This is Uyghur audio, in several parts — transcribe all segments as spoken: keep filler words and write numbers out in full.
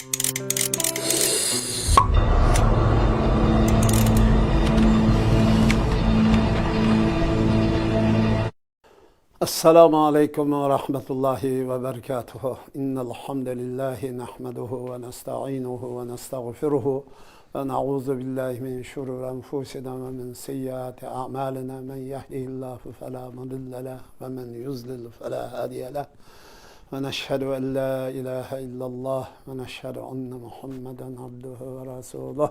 السلام عليكم ورحمة الله وبركاته. إن الحمد لله نحمده ونستعينه ونستغفره ونعوذ بالله من شرور أنفسنا ومن سيئات أعمالنا. من يهده الله فلا مضل له ومن يضلل فلا هادي له. ونشهد أن لا إله إلا الله ونشهد أن محمدا عبده ورسوله.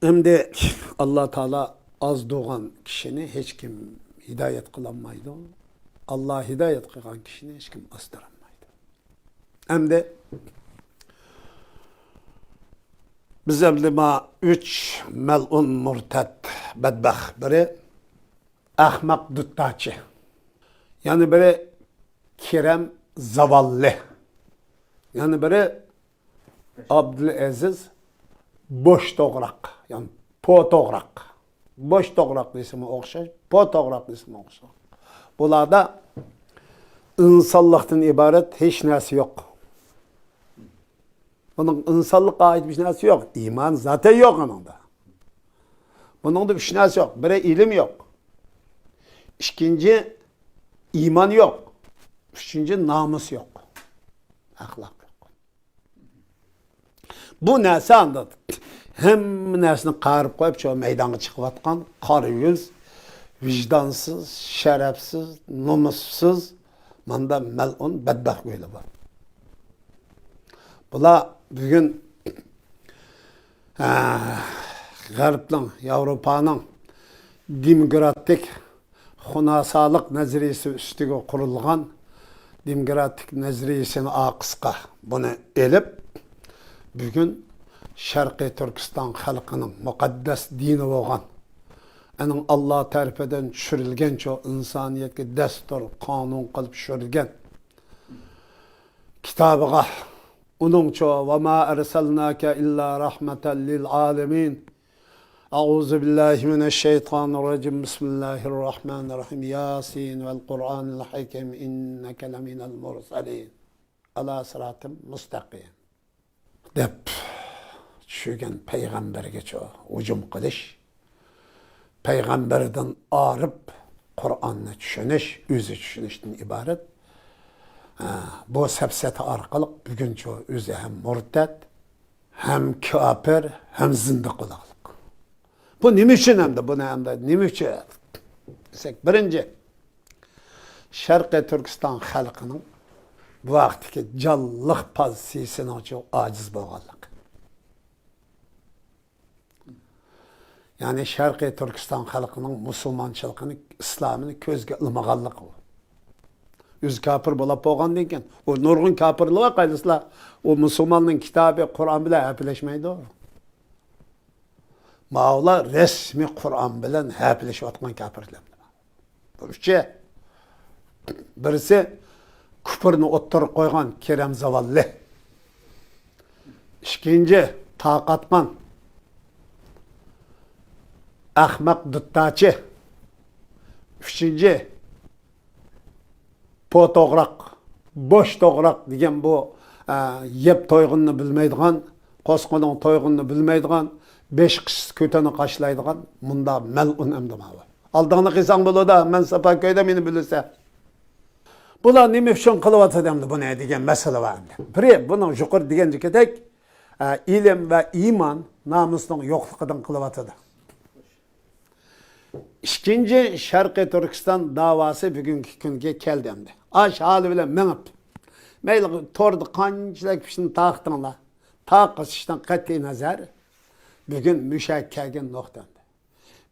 ئەمدى ئاللا تائالا ئازدۇرغان كىشىنى ھېچكىم ھىدايەت قىلالمايدۇ. ئاللا ھىدايەت قىلغان كىشىنى ھېچكىم ئازدۇرالمايدۇ. ئەمدى بىز ئەمدى ما ئۈچ مەلئۇن مۇرتەت بەتبەخت، بىرى ئەخمەق دۇتتاچى، يەنە بىرى كېرەم زاۋاللى، يەنە بىرى ئابدۇلئەزىز بوش توغراق، يەنى پو توغراق. بوش توغراق دېسىمۇ ئوخشاش، پو توغراق دېسىمۇ ئوخشاش. بۇلاردا ئىنسانلىقتىن ئىبارەت ھېچ نەرسە يوق. بۇنىڭ ئىنسانلىققا ئائىت ھېچ نەرسە يوق. ئىمان زاتەن يوق ئۇنىڭدا. بۇنىڭدا ئۈچ نەرسە يوق. بىرى ئىلىم يوق. ئىككىنچى ئىمان يوق. ئۈچىنچى نامۇس يوق. ئەخلاق يوق. بۇ نەرسە ئاندىن ھەممە نەرسىنى قايرىپ قويۇپ، شۇ مەيدانغا چىقىۋاتقان قارا يۈز، ۋىجدانسىز، شەرەپسىز، نومۇسسىز، ماندا مەلئۇن بەتبەخت ئۆيلە بار. بۇلار بۈگۈن، ھە، غەربنىڭ، ياۋروپانىڭ دېموكراتىك خۇناسالىق نەزەرىيىسى ئۈستىگە قۇرۇلغان دېموكراتىك نەزەرىيىسىنى ئارقىسىغا بۇنى ئېلىپ، بۈگۈن شەرقىي تۈركىستان خەلقىنىڭ مۇقەددەس دىنى بولغان، ئەنىڭ ئاللا تەرىپىدىن چۈشۈرۈلگەنچۇ، ئىنسانىيەتكە دەستۇر، قانۇن قىلىپ چۈشۈرۈلگەن كىتابىغا، ئۇنىڭچۇ، «وما أرسلناك إلا رحمة للعالمين. أعوذ بالله من الشيطان الرجيم. بسم الله الرحمن الرحيم. ياسين والقرآن الحكيم. إنك لمن المرسلين. على صراط مستقيم.» دەپ چۈشۈرگەن پەيغەمبەرگىچۇ ھۇجۇم قىلىش، پەيغەمبەردىن ئايرىپ قۇرئاننى چۈشىنىش، ئۆزى چۈشىنىشتىن ئىبارەت. ھە، بۇ سەپسەتە ئارقىلىق بۈگۈنچۇ ئۆزى ھەم مۇرتەت، ھەم كاپىر، ھەم زىندىق بولغانلىق. بۇ نېمە ئۈچۈن ئەمدى؟ بۇنى ئەمدى نېمە ئۈچۈن دېسەك، بىرىنچى، شەرقىي تۈركىستان خەلقىنىڭ بۇ ھەقتىكى جانلىق پوزىتسىيىسىنىڭچۇ ئاجىز بولغانلىقى. يەنى شەرقىي تۈركىستان خەلقىنىڭ مۇسۇلمانچىلىقىنى، ئىسلامىنى كۆزگە ئىلمىغانلىقى ئۇ. ئۆزى كاپىر بولاپ بولغاندىن كېيىن، ئۇ نۇرغۇن كاپىرلار بار، قايسىلار ئۇ مۇسۇلماننىڭ كىتابى، قۇرئان بىلەن ھەپىلەشمەيدۇ. ماۋۇلار رەسمىي قۇرئان بىلەن ھەپىلىشىۋاتقان كاپىرلار. بۇ ئۈچى. بىرسى، كۇپرنى ئوتتۇرىغا قويغان كېرەم زاۋاللى. ئىككىنچى، تاقاتمان، ئەخمەق دۇتتاچى. ئۈچىنچى، پو توغراق، بوش توغراق دېگەن بۇ، ئە، يەپ تويغىنىنى بىلمەيدىغان، قوسقىنىڭ تويغىنىنى بىلمەيدىغان، بېشى قىشسىز كۆتەننى قاشلايدىغان مۇنداق مەلئۇن ئەمدى ماۋۇ. ئالدىڭنى قىلساڭ بولىدۇ، مەن ساپا كۆيدە مېنى بىلىسەن. بۇلار نېمە ئۈچۈن قىلىۋاتىدۇ ئەمدى بۇنى دېگەن مەسىلە بار ئەمدى. بىرى بۇنىڭ يۇقىرى دېگەنچىكىدەك، ئە، ئىلىم ۋە ئىمان، نامۇسنىڭ يوقلۇقىدىن قىلىۋاتىدۇ. ئىككىنچى، شەرقىي تۈركىستان داۋاسى بۈگۈنكى كۈنگە كەلدى ئەمدى. ئاش ھالى بىلەن مېڭىپ، مەيلى توردا قانچىلىك كىشىنى تارقىتىڭلار، تارقىتىشتىن قەتئىي نەزەر، بۈگۈن مۇشۇ كەلگەن نۇقتا ئەمدى.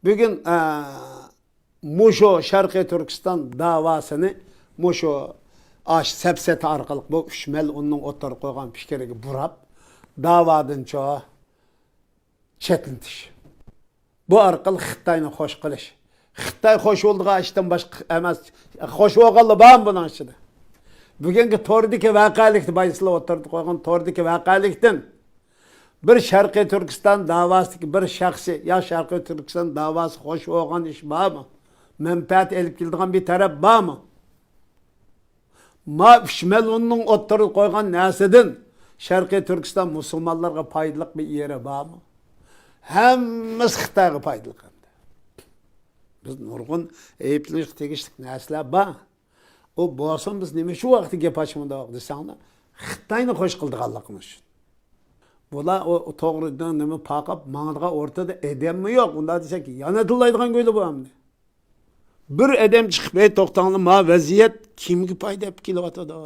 بۈگۈن، ئە، مۇشۇ شەرقىي تۈركىستان داۋاسىنى مۇشۇ ئاش سەپسەتە ئارقىلىق بۇ ئۈچ مەلئۇننىڭ ئوتتۇرىغا قويغان پىكرىگە بۇراپ، داۋادىنچۇ چەتنىتىش. بۇ ئارقىلىق خىتاينى خوش قىلىش. خىتاي خوش بولىدىغان ئىشتىن باشقا ئەمەس. خوش بولغانلار بارمۇ بۇنىڭ ئىچىدە؟ بۈگۈنكى توردىكى ۋەقەلىكتە، بايسىلار ئوتتۇرىدا قويغان توردىكى ۋەقەلىكتىن بىر شەرقىي تۈركىستان داۋاسىدىكى بىر شەخسى يا شەرقىي تۈركىستان داۋاسى خوش بولغان ئىش بارمۇ؟ مەنپەئەت ئېلىپ كېلىدىغان بىر تەرەپ بارمۇ؟ ما ئۈچ مەلئۇننىڭ ئوتتۇرىغا قويغان نەرسىدىن شەرقىي تۈركىستان مۇسۇلمانلارغا پايدىلىق بىر يېرى بارمۇ؟ ھەممىسى خىتايغا پايدىلىق ئەمدى. بىز نۇرغۇن ئەيىبلىنىشكە تېگىشلىك نەرسىلەر بار. ئۇ بولسۇن، بىز نېمە شۇ ۋاقىتتا گەپ ئاچمىدۇق دېسەڭلار، خىتاينى خوش قىلىدىغانلىقىمىز ئۈچۈن. بۇلار ئۇ، ئۇ توغرىدا نېمە پاقاپ ماڭىدىغان ئورتىدا ئادەممۇ يوق. ئۇنداق دېسەك، يەنە تىللايدىغان گۆيلە بۇ ئەمدى. بىر ئادەم چىقىپ، ھەي، توختاڭلار، ما ۋەزىيەت كىمگە پايدا ئېلىپ كېلىۋاتىدۇ؟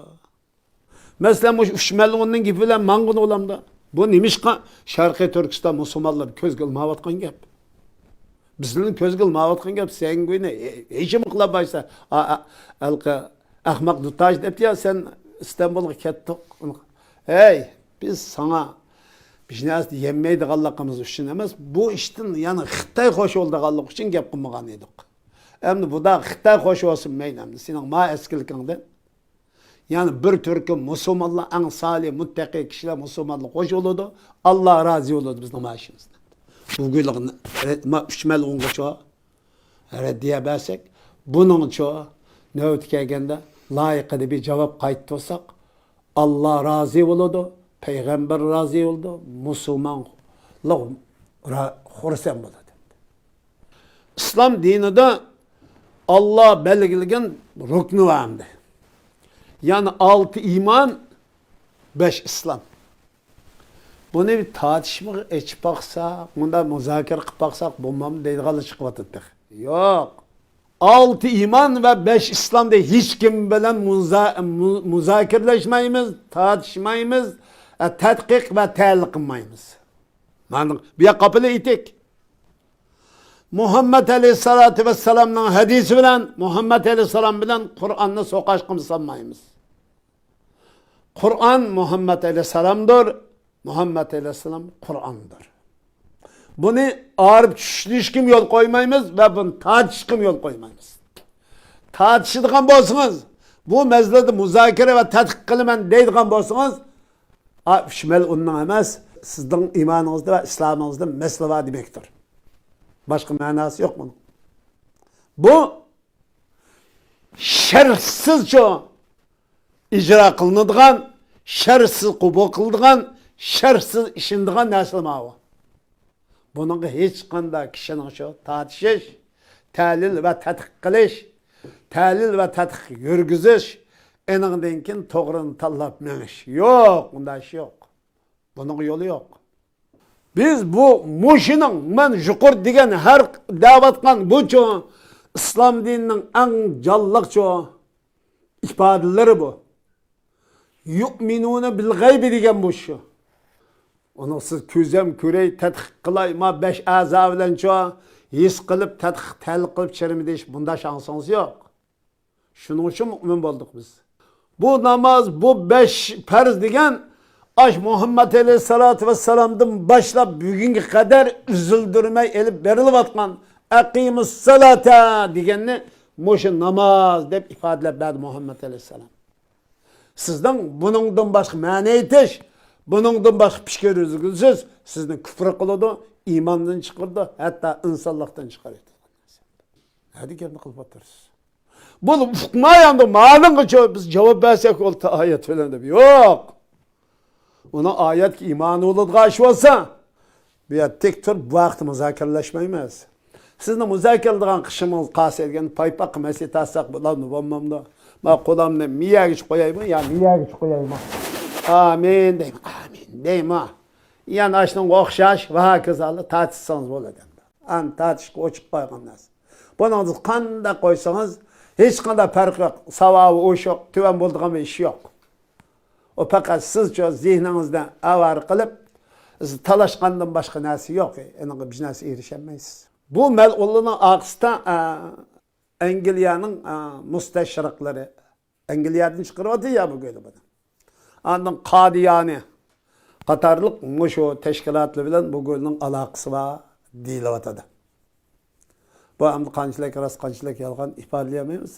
مەسىلەن، مۇشۇ ئۈچ مەلئۇننىڭ گېپى بىلەن ماڭغىنى بولامدا؟ بۇ نېمىشقا شەرقىي تۈركىستان مۇسۇلمانلىرى كۆزگە ئىلمايۋاتقان گەپ؟ بىزنىڭ كۆزگە ئىلمايۋاتقان گەپ، سەن گۇينى ھېچنېمە قىلالمايسەن. ئا، ئا، ھېلىقى ئەخمەق دۇتاش دەپتۇ يا، سەن ئىستانبۇلغا كەتتۇق. ھەي، بىز ساڭا بىر نەرسە يەنمەيدىغانلىقىمىز ئۈچۈن ئەمەس، بۇ ئىشتىن يەنە خىتاي خوش بولىدىغانلىقى ئۈچۈن گەپ قىلمىغان ئىدۇق. ئەمدى بۇدا خىتاي خوش بولسۇن مەيلى، ئەمدى سېنىڭ ما ئەسكىلىكىڭدىن يەنە بىر تۈركۈم مۇسۇلمانلار، ئەڭ سالىھ، مۇتتەقىي كىشىلەر مۇسۇلمانلار خوش بولىدۇ، ئاللا رازى بولىدۇ بىزنىڭ ما ئىشىمىزدىن. بۇ گۇيلۇقنى ما ئۈچ مەلئۇنغىچۇ رەددىيە بەرسەك، بۇنىڭچۇ نۆۋىتى كەلگەندە لايىقىدا بىر جاۋاب قايتۇرساق، ئاللا رازى بولىدۇ، پەيغەمبەر رازى بولىدۇ، مۇسۇلمانلار را-، خۇرسەن بولىدۇ. ئىسلام دىنىدا ئاللا بەلگىلىگەن رۇكنى بار ئەمدى. يەنى ئالتە ئىمان، بەش ئىسلام. بۇنى بىر تارتىشمىغا ئېچىپ باقساق، مۇنداق مۇزاكىرە قىلىپ باقساق بولمامدۇ دەيدىغانلار چىقىۋاتىدۇ تېخى. يوق. ئالتە ئىمان ۋە بەش ئىسلامدا ھېچكىم بىلەن مۇزا-، مۇ-، مۇزاكىرىلەشمەيمىز، تارتىشمايمىز، ئە، تەتقىق ۋە تەھلىل قىلمايمىز. مانا بۇ ياققا قاپىلى ئېيتىك. مۇھەممەد ئەلەيھىسسالاتۇ ۋەسسالامنىڭ ھەدىسى بىلەن، مۇھەممەد ئەلەيھىسسالام بىلەن قۇرئاننى سوقاشقىمۇ سالمايمىز. قۇرئان مۇھەممەد ئەلەيھىسسالامدۇر، مۇھەممەد ئەلەيھىسسالام قۇرئاندۇر. بۇنى ئايرىپ چۈشىنىشكىمۇ يول قويمايمىز ۋە بۇنى تارتىشىشقىمۇ يول قويمايمىز. تارتىشىدىغان بولسىڭىز، بۇ مەسىلىدە مۇزاكىرە ۋە تەتقىق قىلىمەن دەيدىغان بولسىڭىز، ئا، ئۈچ مەلئۇننىڭ ئەمەس، سىزنىڭ ئىمانىڭىزدا ۋە ئىسلامىڭىزدا مەسىلە بار دېمەكتۇر. باشقا مەناسى يوق بۇنىڭ. بۇ شەرھسىزچۇ ئىجرا قىلىنىدىغان، شەرھسىز قوبۇل قىلىدىغان، شەرھسىز ئىشىنىدىغان نەرسىلەر ماۋۇ. بۇنىڭغا ھېچقانداق كىشىنىڭ شۇ تارتىشىش، تەھلىل ۋە تەتقىق قىلىش، تەھلىل ۋە تەتقىق يۈرگۈزۈش، ئېنىڭدىن كېيىن توغرىنى تاللاپ مېڭىش. يوق، ئۇنداق ئىش يوق. بۇنىڭغا يولى يوق. بىز بۇ مۇشۇنىڭ، مەن يۇقىرى دېگەن ھەر دەۋاتقان بۇچۇ ئىسلام دىنىنىڭ ئەڭ جانلىقچۇ ئىپادىلىرى بۇ. يۇئمىنۇنە بىل غەيبى دېگەن بۇ شۇ. ئۇنى سىز كۆزەم كۆرەي، تەتقىق قىلاي، ما بەش ئەزا بىلەنچۇ ھېس قىلىپ تەتقىق تەھلىل قىلىپ چىرىمىدى ئىش، بۇنداق شانسىڭىز يوق. شۇنىڭ ئۈچۈن مۇئمىن بولدۇق بىز. بۇ ناماز، بۇ بەش پەرز دېگەن ئاش مۇھەممەد ئەلەيھىسسالاتۇ ۋەسسالامدىن باشلاپ بۈگۈنگە قەدەر ئۈزۈلدۈرمەي ئېلىپ بېرىلىۋاتقان ئەقىمۇسسالاتا دېگەننى مۇشۇ ناماز دەپ ئىپادىلەپ بەردى مۇھەممەد ئەلەيھىسسالام. سىزنىڭ بۇنىڭدىن باشقا مەنە ئېيتىش، بۇنىڭدىن باشقا پىكىر يۈرگۈزۈش سىزنى كۇفر قىلىدۇ، ئىماندىن چىقىرىدۇ، ھەتتا ئىنسانلىقتىن چىقىرىدۇ. نەدە گەپنى قىلىپ ئولتۇرىسىز؟ بۇنى ئۇقماي ئەمدى مالىڭغىچە بىز جاۋاب بەرسەك بولدى ئايەت بىلەن دەپ. يوق. ئۇنىڭ ئايەتكە ئىمانى بولىدىغان ئىش بولسا، بۇ يەردە تىك تۇرۇپ بۇ ھەقتە مۇزاكىرىلەشمەيمىز. سىزنى مۇزاكىرىلىدىغان قىشىمىز قالسا دېگەن پايپاققا مەسىيەت ئالساق بولامدۇ، بولمامدۇ؟ ما قولامنى مىيەگىچە قويايمۇ يا مىيەگىچە قويايمۇ؟ ئامىن دەيمۇ، ئامىن دەيمۇ. يەنە ئاشۇنىڭغا ئوخشاش ۋە ھاكازالار تارتىشسىڭىز بولىدۇ ئەمدى. ئەمدى تارتىشقا ئوچۇق قويغان نەرسە. بۇنىڭدا قانداق قويسىڭىز، ھېچقانداق پەرقى يوق. ساۋابى ئوشۇق، تۆۋەن بولىدىغان بىر ئىش يوق. ئۇ پەقەت سىزچۇ زېھنىڭىزنى ئاۋارە قىلىپ، سىز تالاشقاندىن باشقا نەرسە يوق. ئېنىقى بىر نەرسە ئېرىشەلمەيسىز. بۇ مەلئۇنلارنىڭ ئارقىسىدا، ئە، ئەنگلىيەنىڭ، ئە، مۇستەشرىقلىرى، ئەنگلىيەدىن چىقىرىۋاتىدۇ يا بۇ گۆينى بۇنى. ئاندىن قادىيانى قاتارلىق مۇشۇ تەشكىلاتلار بىلەن بۇ گۆينىڭ ئالاقىسى بار دېيىلىۋاتىدۇ. بۇ ئەمدى قانچىلىك راست، قانچىلىك يالغان ئىپادىلىيەلمەيمىز.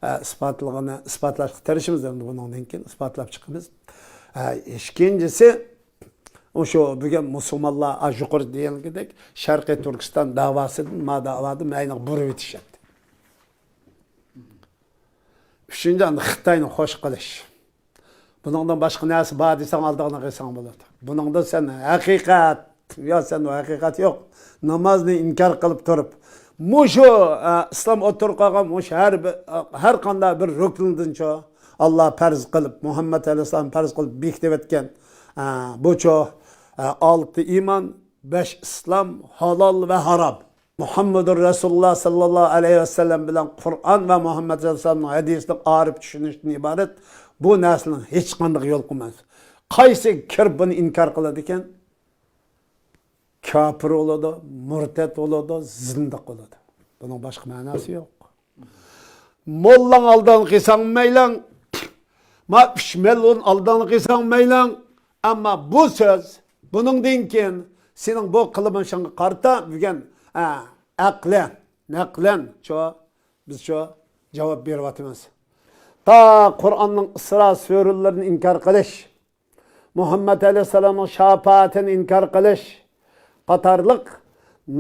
ئە، ئىسپاتلىغىنى، ئىسپاتلاشقا تىرىشىمىز ئەمدى بۇنىڭدىن كېيىن ئىسپاتلاپ چىقىمىز. ئە، ئىككىنچىسى، مۇشۇ بۈگۈن مۇسۇلمانلار، ئا، يۇقىرى دېگەنلىكىدەك شەرقىي تۈركىستان داۋاسىدىن، ما داۋادىن مەينىغا بۇرۇۋېتىش ئەمدى. ئۈچىنچى، خىتاينى خوش قىلىش. بۇنىڭدىن باشقا نەرسە بار دېسەڭ، ئالدىغىنى قىلساڭ بولىدۇ. بۇنىڭدا سەن ھەقىقەت، يا سەن ھەقىقەت يوق. نامازنى ئىنكار قىلىپ تۇرۇپ، مۇشۇ، ئە، ئىسلام ئوتتۇرىغا قويغان مۇشۇ ھەر بىر، ئە، ھەر قانداق بىر رۇكنىدىنچۇ، ئاللا پەرز قىلىپ، مۇھەممەد ئەلەيھىسسالام پەرز قىلىپ بېكىتىۋەتكەن، ئە، بۇچۇ، ئە، ئالتە ئىمان، بەش ئىسلام، ھالال ۋە ھارام. مۇھەممەدۇر رەسۇلۇللا ساللاللاھۇ ئەلەيھى ۋەسەللەم بىلەن قۇرئان ۋە مۇھەممەد ئەلەيھىسسالامنىڭ ھەدىسىنى ئارىپ چۈشىنىشتىن ئىبارەت بۇ نەرسىنىڭ ھېچقانداق يولى قالماس. قايسى كىرىپ بۇنى ئىنكار قىلىدىكەن؟ كاپىر بولىدۇ، مۇرتەت بولىدۇ، زىندىق بولىدۇ. بۇنىڭ باشقا مەناسى يوق. موللاڭ ئالدىغىنى قىلساڭ مەيلىڭ، ما ئۈچ مىليون ئالدىغىنى قىلساڭ مەيلىڭ، ئەمما بۇ سۆز، بۇنىڭدىن كېيىن سېنىڭ بۇ قىلمىشىڭغا قارىتا بۈگۈن، ئە، ئەقلەن، نەقلەن، شۇ، بىز شۇ جاۋاب بېرىۋاتىمىز. تا قۇرئاننىڭ ئىسرا سۈرىلىرىنى ئىنكار قىلىش، مۇھەممەد ئەلەيھىسسالامنىڭ شاپائىتىنى ئىنكار قىلىش قاتارلىق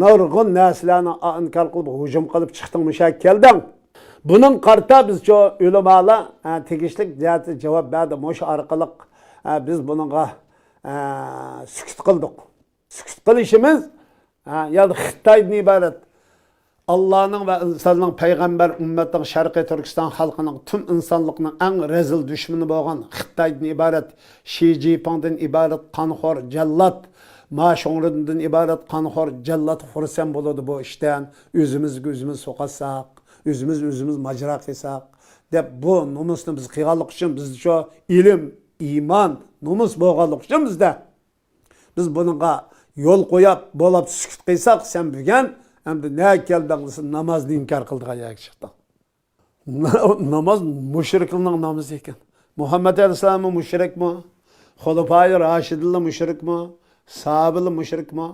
نۇرغۇن نەرسىلەرنى ئىنكار قىلىپ، ھۇجۇم قىلىپ چىقتىڭ، مۇشۇ يەرگە كەلدىڭ. بۇنىڭغا قارىتا بىزچۇ ئۆلىمالار، ئە، تېگىشلىك جەھەتتە جاۋاب بەردى. مۇشۇ ئارقىلىق، ئە، بىز بۇنىڭغا، ئە، سۈكۈت قىلدۇق. سۈكۈت قىلىشىمىز، ھە، يا خىتايدىن ئىبارەت. ئاللانىڭ ۋە ئىنساننىڭ پەيغەمبەر ئۈممەتنىڭ شەرقىي تۈركىستان خەلقىنىڭ، پۈتۈن ئىنسانلىقنىڭ ئەڭ رەزىل دۈشمىنى بولغان خىتايدىن ئىبارەت، شى جىنپىڭدىن ئىبارەت قانخور جاللات، ما شۇڭرىندىن ئىبارەت قانخور جاللات خۇرسەن بولىدۇ بۇ ئىشتىن، ئۆزىمىزگە ئۆزىمىز سوقاتساق، ئۆزىمىز ئۆزىمىز ماجىرا قىلساق، دەپ بۇ نومۇسنى بىز قىلغانلىق ئۈچۈن، بىزدە شۇ ئىلىم، ئىمان، نومۇس بولغانلىق ئۈچۈن بىزدە. بىز بۇنىڭغا يول قويۇپ، بولاپ سۈكۈت قىلساق، سەن بۈگۈن ئەمدى نەگە كەلدىڭ دېسە، نامازنى ئىنكار قىلىدىغان يەرگە چىقتىڭ. ناماز مۇشرىكلارنىڭ نامىزى ئىكەن. مۇھەممەد ئەلەيھىسسالاممۇ مۇشرىكمۇ؟ خۇلىپائى راشىدىنلا مۇشرىكمۇ؟ ساھابىلا مۇشرىكمۇ؟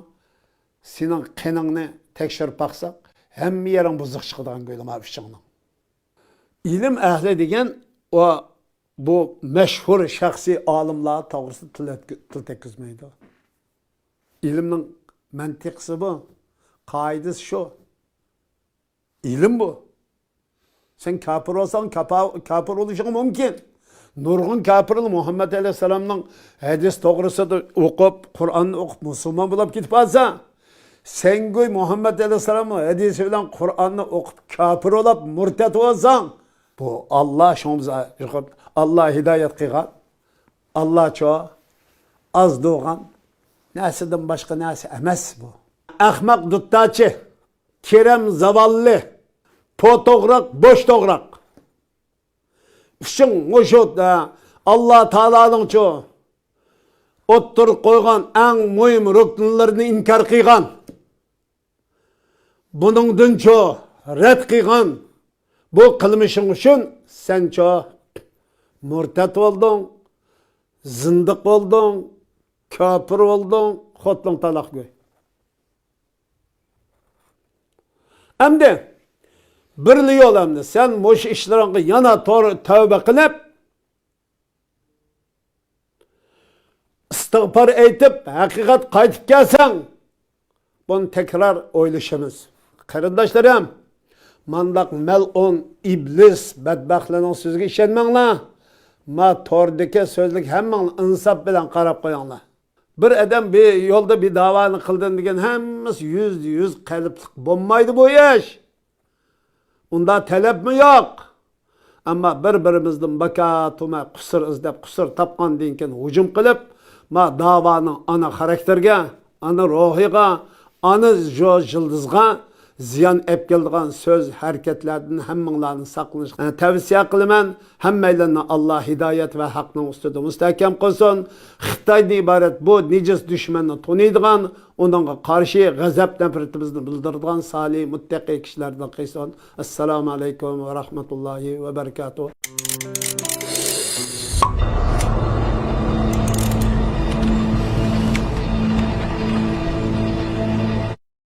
سېنىڭ قېنىڭنى تەكشۈرۈپ باقساق، ھەممە يېرىڭ بۇزۇق چىقىدىغان گۆيلا مانا ئۈچۈڭنىڭ. ئىلىم ئەھلى دېگەن ئۇ بۇ مەشھۇر شەخسىي ئالىملار توغرىسىدا تىل ئەتكە-، تىل تەگكۈزمەيدۇ. ئىلىمنىڭ مەنتىقىسى بۇ، قائىدىسى شۇ. ئىلىم بۇ. سەن كاپىر بولساڭ، كاپا-، كاپىر بولۇشۇڭ مۇمكىن. نۇرغۇن كاپىرلار مۇھەممەد ئەلەيھىسسالامنىڭ ھەدىس توغرىسىدا ئوقۇپ، قۇرئاننى ئوقۇپ، مۇسۇلمان بولۇپ كېتىپ قالسا، سەن گوي مۇھەممەد ئەلەيھىسسالامنىڭ ھەدىسى بىلەن قۇرئاننى ئوقۇپ، كاپىر بولۇپ، مۇرتەت بولساڭ، بۇ ئاللا شۇڭا بىز يۇقىرى، ئاللا ھىدايەت قىلغان. ئاللاچۇ ئاز دوغان نەرسىدىن باشقا نەرسە ئەمەس بۇ. ئەخمەق دۇتتاچى، كېرەم زاۋاللى، پو توغراق، بوش توغراق. ئۈچۈن مۇشۇ، ئە، ئاللا تائالانىڭچۇ ئوتتۇرىغا قويغان ئەڭ مۇھىم رۇكنلىرىنى ئىنكار قىلغان. بۇنىڭدىنچۇ رەت قىلغان بۇ قىلمىشىڭ ئۈچۈن سەنچۇ مۇرتەت بولدۇڭ، زىندىق بولدۇڭ، كاپىر بولدۇڭ، خوتۇنۇڭ تالاق گوي. ئەمدى بىرلا يول ئەمدى. سەن مۇشۇ ئىشلىرىڭغا يەنە تور تەۋبە قىلىپ، ئىستىغپار ئېيتىپ، ھەقىقەت قايتىپ كەلسەڭ، بۇنى تەكرار ئويلىشىمىز. قېرىنداشلىرىم، مانداق مەلئۇن، ئىبلىس، بەتبەختلەرنىڭ سۆزىگە ئىشەنمەڭلار. ما توردىكى سۆزلۈك ھەممىڭلار ئىنساپ بىلەن قاراپ قويۇڭلار. بىر ئادەم بىر يولدا بىر داۋانى قىلدىم دېگەن ھەممىسى يۈزدە يۈز قېلىپلىق بولمايدۇ بۇ ئىش. ئۇنداق تەلەپمۇ يوق. ئەمما بىر-بىرىمىزدىن باكا-توما قۇسۇر ئىزدەپ، قۇسۇر تاپقاندىن كېيىن ھۇجۇم قىلىپ، ما داۋانىڭ ئانا خاراكتېرىگە، ئانا روھىغا، ئانا جو يۇلدۇزغا زىيان ئەپ كېلىدىغان سۆز، ھەرىكەتلەردىن ھەممىڭلارنى ساقلىنىشقا تەۋسىيە قىلىمەن. ھەممەيلەننى ئاللا ھىدايەت ۋە ھەقنىڭ ئۈستىدە مۇستەھكەم قىلسۇن. خىتايدىن ئىبارەت بۇ نىجىس دۈشمەننى تونۇيدىغان، ئۇنىڭغا قارشى غەزەپ-نەپرىتىمىزنى بىلدۈرىدىغان سالىھ، مۇتتەقىي كىشىلەردىن قىلسۇن. ئەسسالامۇ ئەلەيكۇم ۋە رەھمەتۇللاھى ۋە بەرىكاتۇھ.